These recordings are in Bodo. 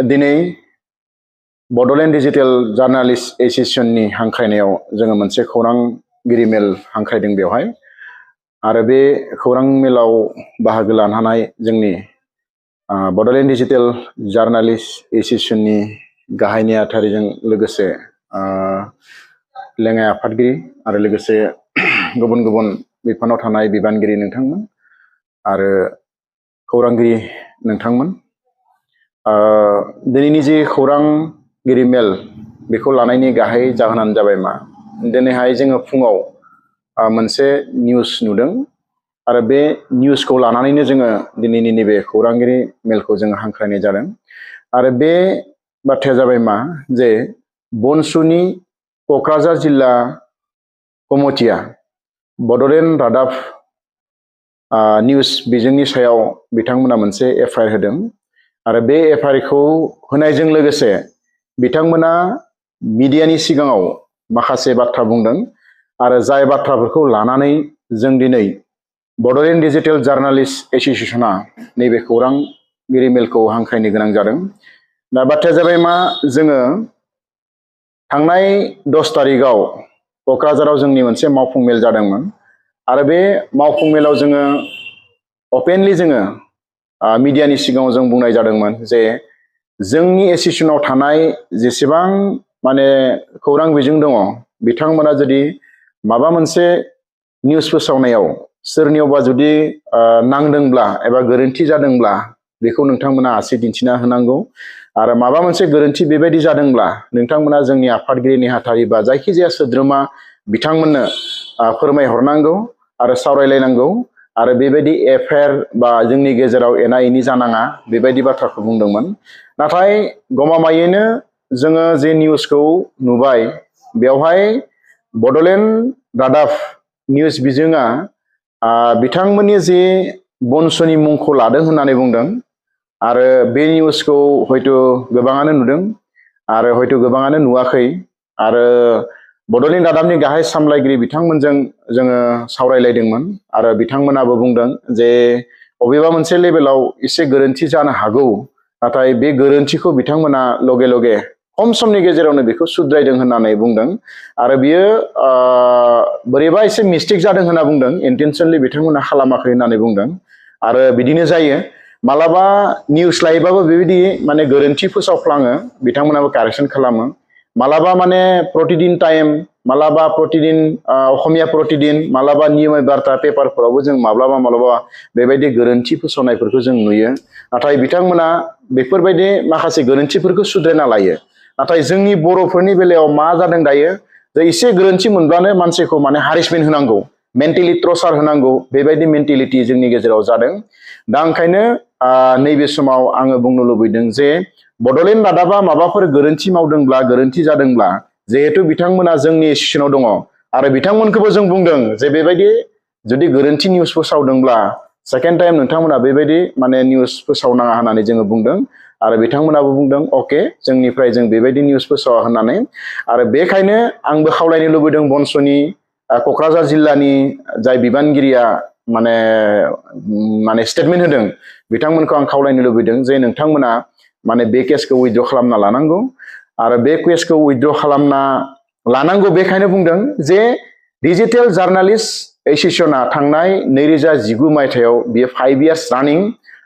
दिनै बड'लेण्ड डिजिटेल जार्नालिस्ट एसोसिएशननि हांख्रायनायाव जोङो मोनसे खौरांगिरि मेल हांख्रायदों बेवहाय आरो बे खौरां मेलाव बाहागो लानो हानाय जोंनि बड'लेण्ड डिजिटेल जार्नालिस्ट एसोसिएशननि गाहाय नेहाथारिजों लोगोसे लेङाइ आफादगिरि आरो लोगोसे गुबुन गुबुन बिफानाव थानाय बिबानगिरि नोंथांमोन आरो खौरांगिरि नोंथांमोन दिनैनि जे खौरांगिरि मेल बेखौ लानायनि गाहाय जाहोनानो जाबाय मा दिनैहाय जोङो फुङाव मोनसे निउस नुदों आरो बे निउसखौ लानानैनो जोङो दिनैनि नैबे खौरांगिरि मेलखौ जोङो हांख्रायनाय जादों आरो बे बाथ्राया जाबाय मा जे बनसुनि क'क्राझार जिल्ला कमिटिया बड'लेण्ड रादाब निउस बिजोंनि सायाव बिथांमोना मोनसे एफआइआर होदों आरो बे एफआइआरखौ होनायजों लोगोसे बिथांमोना मिडियानि सिगाङाव माखासे बाथ्रा बुंदों आरो जाय बाथ्राफोरखौ लानानै जों दिनै बड'लेण्ड डिजिटेल जार्नालिस्ट एसोसिएशना नैबे खौरांगिरि मेलखौ हांख्रायनो गोनां जादों। दा बाथ्राया जाबाय मा जोङो थांनाय 10 तारिखआव क'क्राझाराव जोंनि मोनसे मावफुं मेल जादोंमोन आरो बे मावफुं मेलाव जोङो अपेनलि जोङो मिडियानि सिगाङाव जों बुंनाय जादोंमोन जे जोंनि एसोसिएशनाव थानाय जेसेबां माने खौरां बिजों दङ बिथांमोना जुदि माबा मोनसे निउस फोसावनायाव सोरनियावबा जुदि नांदोंब्ला एबा गोरोन्थि जादोंब्ला बेखौ नोंथांमोना आसि दिन्थिना होनांगौ आरो माबा मोनसे गोरोन्थि बेबायदि जादोंब्ला नोंथांमोना जोंनि आफादगिरि नेहाथारि बा जायखिजाया सोद्रोमा बिथांमोननो फोरमायहरनांगौ आरो सावरायलायनांगौ आरो बेबायदि एफआइआर बा जोंनि गेजेराव एना एनि जानाङा बेबायदि बाथ्राखौ बुंदोंमोन। नाथाय गमामायैनो जोङो जे निउसखौ नुबाय बेवहाय बड'लेण्ड रादाब निउस बिजोङा बिथांमोननि जे बनसुनि मुंखौ लादों होननानै बुंदों आरो बे निउसखौ हयथ' गोबाङानो नुदों आरो हयथ' गोबाङानो नुवाखै आरो बड'लेण्ड रादाबनि गाहाय सामलायगिरि बिथांमोनजों जोङो सावरायलायदोंमोन आरो बिथांमोनाबो बुंदों जे बबेबा मोनसे लेभेलाव एसे गोरोन्थि जानो हागौ नाथाय बे गोरोन्थिखौ बिथांमोना लगे लगे खम समनि गेजेरावनो बेखौ सुद्रायदों होननानै बुंदों आरो बियो बोरैबा एसे मिस्टेक जादों होनना बुंदों इन्टेनसनलि बिथांमोना खालामाखै होननानै बुंदों आरो बिदिनो जायो मालाबा निउस लायोबाबो बेबायदि माने गोरोन्थि फोसावफ्लाङो बिथांमोनाबो कारेक्सन खालामो मालाबा माने प्रतिदिन टाइम मालाबा प्रतिदिन असमिया प्रतिदिन मालाबा नियम बार्ता पेपारफोरावबो जों माब्लाबा बेबायदि गोरोन्थि फोसावनायफोरखौ जों नुयो नाथाय बिथांमोना बेफोरबायदि माखासे गोरोन्थिफोरखौ सुद्रायना लायो नाथाय जोंनि बर'फोरनि बेलायाव मा जादों दायो जे एसे गोरोन्थि मोनब्लानो मानसिखौ माने हारेसमेन्ट होनांगौ मेन्टेलि टर्चार होनांगौ बेबायदि मेन्टेलिटि जोंनि गेजेराव जादों। दा ओंखायनो नैबे समाव आङो बुंनो लुबैदों जे बड'लेण्ड रादाबा माबाफोर गोरोन्थि मावदोंब्ला गोरोन्थि जादोंब्ला जिहेथु बिथांमोना जोंनि एसोसिएशनाव दङ आरो बिथांमोनखौबो जों बुंदों जे बेबायदि जुदि गोरोन्थि निउस फोसावदोंब्ला सेकेन्ड टाइम नोंथांमोना बेबायदि माने निउस फोसावनाङा होननानै जोङो बुंदों आरो बिथांमोनाबो बुंदों अके जोंनिफ्राय जों बेबायदि निउस फोसावा होननानै आरो बेखायनो आंबो खावलायनो लुबैदों बनसुनि क'क्राझार जिल्लानि जाय बिबानगिरिया माने स्टेटमेन्ट होदों बिथांमोनखौ आं खावलायनो लुबैदों जे नोंथांमोना माने बे केसखौ उइथड्र खालामना लानांगौ आरो बे केसखौ उइथड्र खालामना लानांगौ बेखायनो बुंदों जे डिजिटेल जार्नालिस्ट एसोसिएशना थांनाय 2019 मायथाइयाव बियो 5 इयार्स रानिं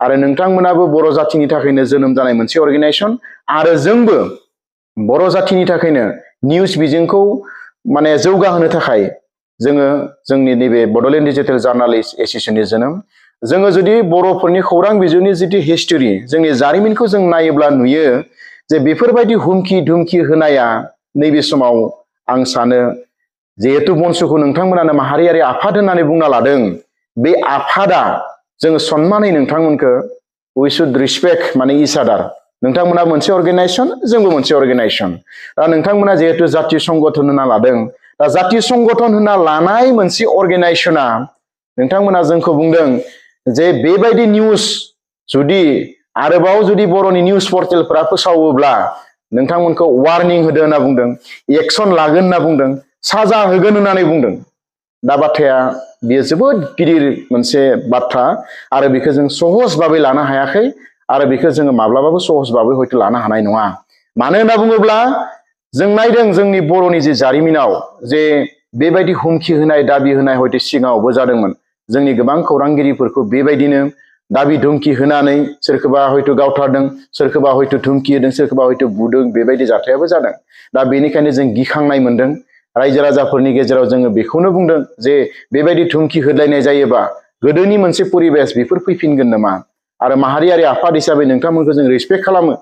आरो नोंथांमोनाबो बर' जातिनि थाखायनो जोनोम जानाय मोनसे अर्गेनाइजेसन आरो जोंबो बर' जातिनि थाखायनो निउस बिजोंखौ माने जौगाहोनो थाखाय जोङो जोंनि नैबे बड'लेण्ड डिजिटेल जार्नालिस्ट एसोसिएशननि जोनोम जोङो जुदि बर'फोरनि खौरां बिजोंनि जिथु हिस्टरि जोंनि जारिमिनखौ जों नायोब्ला नुयो जे बेफोरबायदि हुमखि धुमखि होनाया नैबे समाव आं सानो जिहेतु बनसुखौ नोंथांमोनानो माहारियारि आफाद होननानै बुंना लादों बे आफादा जोङो सन्मानै नोंथांमोनखौ वी शुड रिसपेक्ट माने इच आदार नोंथांमोना मोनसे अर्गेनाइजेसन जोंबो मोनसे अर्गेनाइजेसन दा नोंथांमोना जिहेतु जातीय संगठन होनना लादों दा जातीय संगठन होनना लानाय मोनसे अर्गेनाइजेसना नोंथांमोना जोंखौ बुंदों जे बेबायदि निउस जुदि आरोबाव जुदि बर'नि निउस पर्टेलफोरा फोसावोब्ला नोंथांमोनखौ वार्निं होदो होनना बुंदों एक्सन लागोन होनना बुंदों साजा होगोन होननानै बुंदों दा बाथ्राया बेयो जोबोद गिदिर मोनसे बाथ्रा आरो बेखौ जों सहज भाबै लानो हायाखै आरो बेखौ जोङो माब्लाबाबो सहसबाबो हयथ' लानो हानाय नङा। मानो होनना बुङोब्ला जों नायदों जोंनि बर'नि जे जारिमिनाव जे बेबायदि हुमखि होनाय दाबि होनाय हयथ' सिगाङावबो जादोंमोन। जोंनि गोबां खौरांगिरिफोरखौ बेबायदिनो दाबि धुमखि होनानै सोरखौबा हयथ' गावथारदों, सोरखौबा हयथ' धुमखि होदों, सोरखौबा हयथ' बुदों, बेबायदि जाथायाबो जादों। दा बेनिखायनो जों गिखांनाय मोनदों। रायजो राजाफोरनि गेजेराव जोङो बेखौनो बुंदों जे बेबायदि धुमखि होलायनाय जायोबा गोदोनि मोनसे परिबेस बेफोर फैफिनगोन नामा? आरो माहारियारि आफाद हिसाबै नोंथांमोनखौ जों रेसपेक्ट खालामो।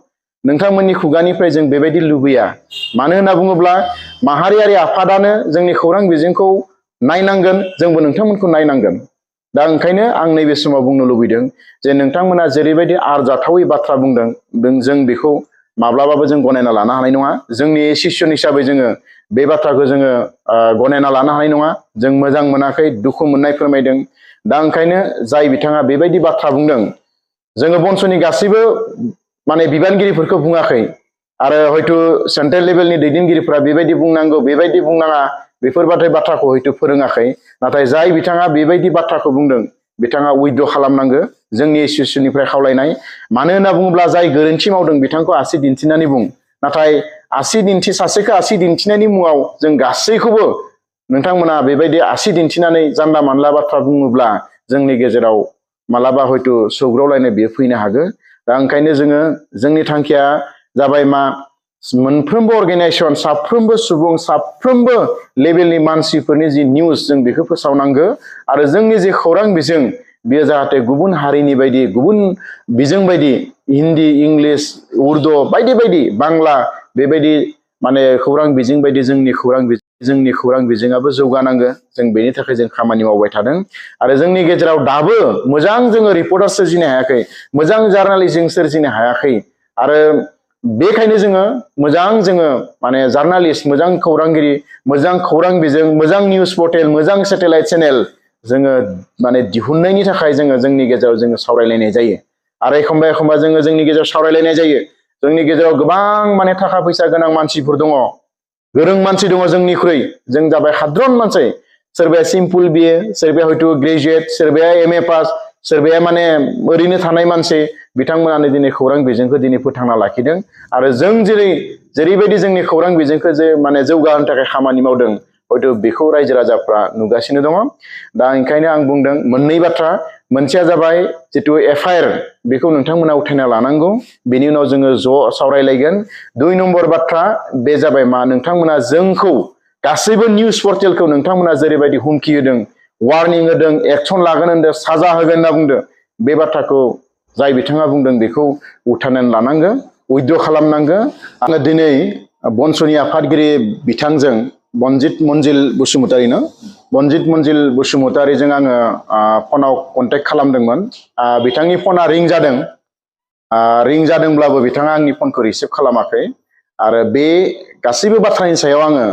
नोंथांमोननि खुगानिफ्राय जों बेबायदि लुबैया। मानो होनना बुङोब्ला माहारियारि आफादानो जोंनि खौरां बिजोंखौ नायनांगोन, जोंबो नोंथांमोनखौ नायनांगोन। दा ओंखायनो आं नैबे समाव बुंनो लुबैदों जे नोंथांमोना जेरैबायदि आरजाथावै बाथ्रा बुंदों, जों बेखौ माब्लाबाबो जों गनायना लानो हानाय नङा। जोंनि एसोसिएसन हिसाबै जोङो बे बाथ्राखौ जोङो गनायना लानो हानाय नङा। जों मोजां मोनाखै, दुखु मोननाय फोरमायदों। दा ओंखायनो जाय बिथाङा बेबायदि बाथ्रा बुंदों, जोङो बन्स'नि गासैबो माने बिबानगिरिफोरखौ बुङाखै आरो हयथ' सेन्ट्रेल लेभेलनि दैदेनगिरिफोरा बेबायदि बुंनांगौ, बेबायदि बुंनाङा, बेफोरबायदि बाथ्राखौ हयथ' फोरोङाखै। नाथाय जाय बिथाङा बेबायदि बाथ्राखौ बुंदों, बिथाङा उइद्र' खालामनांगौ, जोंनि एसोसिएसननिफ्राय खावलायनाय। मानो होनना बुङोब्ला जाय गोरोन्थि मावदों बिथांखौ आसि दिन्थिनानै बुं। नाथाय सासेखौ आसि दिन्थिनायनि मुङाव जों गासैखौबो नोंथांमोना बेबायदि आसि दिन्थिनानै जानला मानला बाथ्रा बुङोब्ला जोंनि गेजेराव मालाबा हयथ' सौग्रावलायनाय बेयो फैनो हागौ। दा ओंखायनो जोंनि थांखिया जाबाय मा, मोनफ्रोमबो अर्गेनाइजेसन, साफ्रोमबो सुबुं, साफ्रोमबो लेभेलनि मानसिफोरनि जि निउस जों बेखौ फोसावनांगौ। आरो जोंनि जे खौरां बिजों बेयो जाहाथे गुबुन हारिनि बायदि, गुबुन बिजों बायदि हिन्दी, इंलिस, उर्दु बायदि बायदि, बांला बेबायदि माने खौरां बिजों बायदि जोंनि खौरां बिजोङाबो जौगानांगौ। जों बेनि थाखाय जों खामानि मावबाय थादों। आरो जोंनि गेजेराव दाबो मोजां जोङो रिपर्टार सोरजिनो हायाखै, मोजां जार्नालिस्ट सोरजिनो हायाखै। आरो बेखायनो जोङो माने जार्नालिस्ट, मोजां खौरांगिरि, मोजां खौरां बिजों, मोजां निउस पर्टेल, मोजां सेटेलाइट चेनेल जोङो माने दिहुननायनि थाखाय जोंनि गेजेराव जोङो सावरायलायनाय जायो। आरो एखमबा जोङो जोंनि गेजेराव सावरायलायनाय जायो। जोंनि गेजेराव गोबां माने थाखा फैसा गोनां मानसिफोर दङ, गोरों मानसि दङ जोंनिख्रुइ। जों जाबाय हाद्रन मानसि। सोरबाया सिम्पोल बिए, सोरबाया हयथ' ग्रेजुवेट, सोरबाया MA पास, सोरबाया माने ओरैनो थानाय मानसि। बिथांमोनानो दिनै खौरां बिजोंखौ दिनै फोथांना लाखिदों। आरो जों जेरैबायदि जोंनि खौरां बिजोंखौ माने जौगाहोनो थाखाय खामानि मावदों, हयथ' बेखौ रायजो राजाफ्रा नुगासिनो दङ। दा ओंखायनो आं बुंदों मोननै बाथ्रा। मोनसेया जाबाय जिथु FIR, बेखौ नोंथांमोना उथायना लानांगौ। बेनि उनाव जोङो ज' सावरायलायगोन। 2 नम्बर बाथ्रा बे जाबाय मा, नोंथांमोना जोंखौ गासैबो निउस पर्टेलखौ नोंथांमोना जेरैबायदि हुमखि होदों, वार्निं होदों, एक्सन लागोन होनदों, साजा होगोन होनना बुंदों, बे बाथ्राखौ जाय बिथाङा बुंदों बेखौ उथायनानै लानांगौ, उइद्र' खालामनांगौ। आङो दिनै बन्स'नि आफादगिरि बिथांजों बनजित मन्जिल बसुमतारिजों आङो फनाव कन्टेक्ट खालामदोंमोन। बिथांनि फना रिं जादों। रिं जादोंब्लाबो बिथाङा आंनि फनखौ रिसिभ खालामाखै। आरो बे गासैबो बाथ्रानि सायाव आङो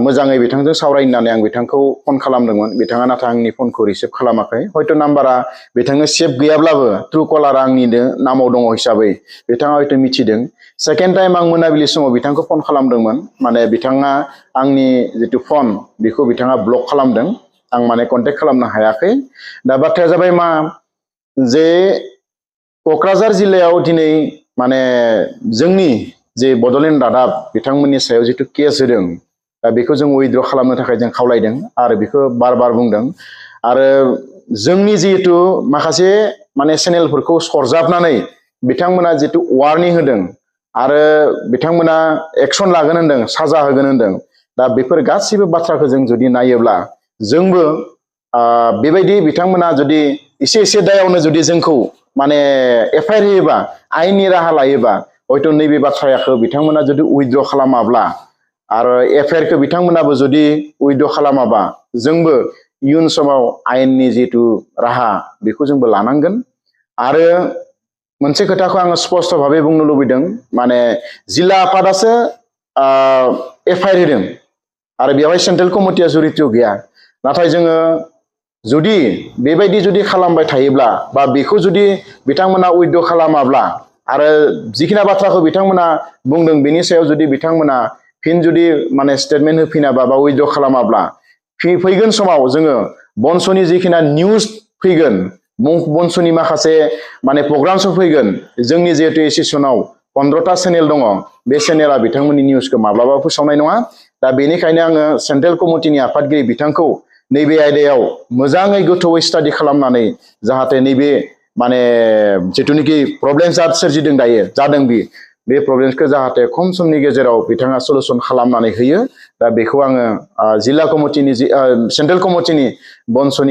मोजाङै बिथांजों सावरायनो होननानै आं बिथांखौ फन खालामदोंमोन। बिथाङा नाथाय आंनि फनखौ रिसिभ खालामाखै। हयथ' नाम्बारा बिथांनो सेभ गैयाब्लाबो ट्रु कलार आंनिनो नामाव दङ हिसाबै बिथाङा हयथ' मिथिदों। सेकेन्ड टाइम आं मोनाबिलि समाव बिथांखौ फन खालामदोंमोन। माने बिथाङा आंनि जिथु फन बेखौ बिथाङा ब्लक खालामदों। आं माने कन्टेक्ट खालामनो हायाखै। दा बाथ्राया जाबाय मा, जे क'क्राझार जिल्लायाव दिनै माने जोंनि जे बड'लेण्ड रादाब बिथांमोननि सायाव जिथु केस होदों, दा बेखौ जों उइद्र' खालामनो थाखाय जों खावलायदों। आरो बेखौ बार बार बुंदों। आरो जोंनि जिहेतु माखासे माने चेनेलफोरखौ सरजाबनानै बिथांमोना जितु वार्निं होदों आरो बिथांमोना एक्सन लागोन होनदों, साजा होगोन होनदों। दा बेफोर गासैबो बाथ्राखौ जों जुदि नायोब्ला जोंबो बेबायदि बिथांमोना जुदि एसे दायावनो जुदि जोंखौ माने FIR होयोबा, आयेननि राहा लायोबा, हयथ' नैबे बाथ्राखौ बिथांमोना जुदि उइद्र' खालामाब्ला आरो FIR बिथांमोनाबो जुदि उइद्र' खालामाबा, जोंबो इयुन समाव आयेननि जिथु राहा बेखौ जोंबो लानांगोन। आरो मोनसे खोथाखौ आङो स्पष्ट भाबै बुंनो लुबैदों, माने जिल्ला आफादासो FIR होदों आरो बेवहाय सेन्ट्रेल कमिटिया जुरित' गैया। नाथाय जोङो जुदि बेबायदि जुदि खालामबाय थायोब्ला, बा बेखौ जुदि बिथांमोना उइद्र' खालामाब्ला, आरो जिखिना बाथ्राखौ बिथांमोना बुंदों बेनि सायाव जुदि बिथांमोना फिन जुदि माने स्टेटमेन्ट होफिनाबा बा उइद्र' खालामाब्ला, फैगोन समाव जोङो बन्स'नि जिखिना निउस फैगोन, बंस'नि माखासे माने प्रग्रामसफोर फैगोन जोंनि जिहेतु एसेसनाव 15टा चेनेल दङ बे चेनेला बिथांमोननि निउसखौ माब्लाबा फोसावनाय नङा दा बेनिखायनो आङो सेन्ट्रेल कमिटिनि आफादगिरि बिथांखौ नैबे आयदायाव मोजाङै गोथौयै स्टाडि खालामनानै जाहाथे नैबे माने जिथुनिखि प्रब्लेम सोरजिदों दायो जादों बे प्रब्लेमखौ जाहाथे खम समनि गेजेराव बिथाङा सलुसन खालामनानै होयो दा बेखौ आङो जिल्ला कमिटिनि सेन्ट्रेल कमिटिनि बंस'नि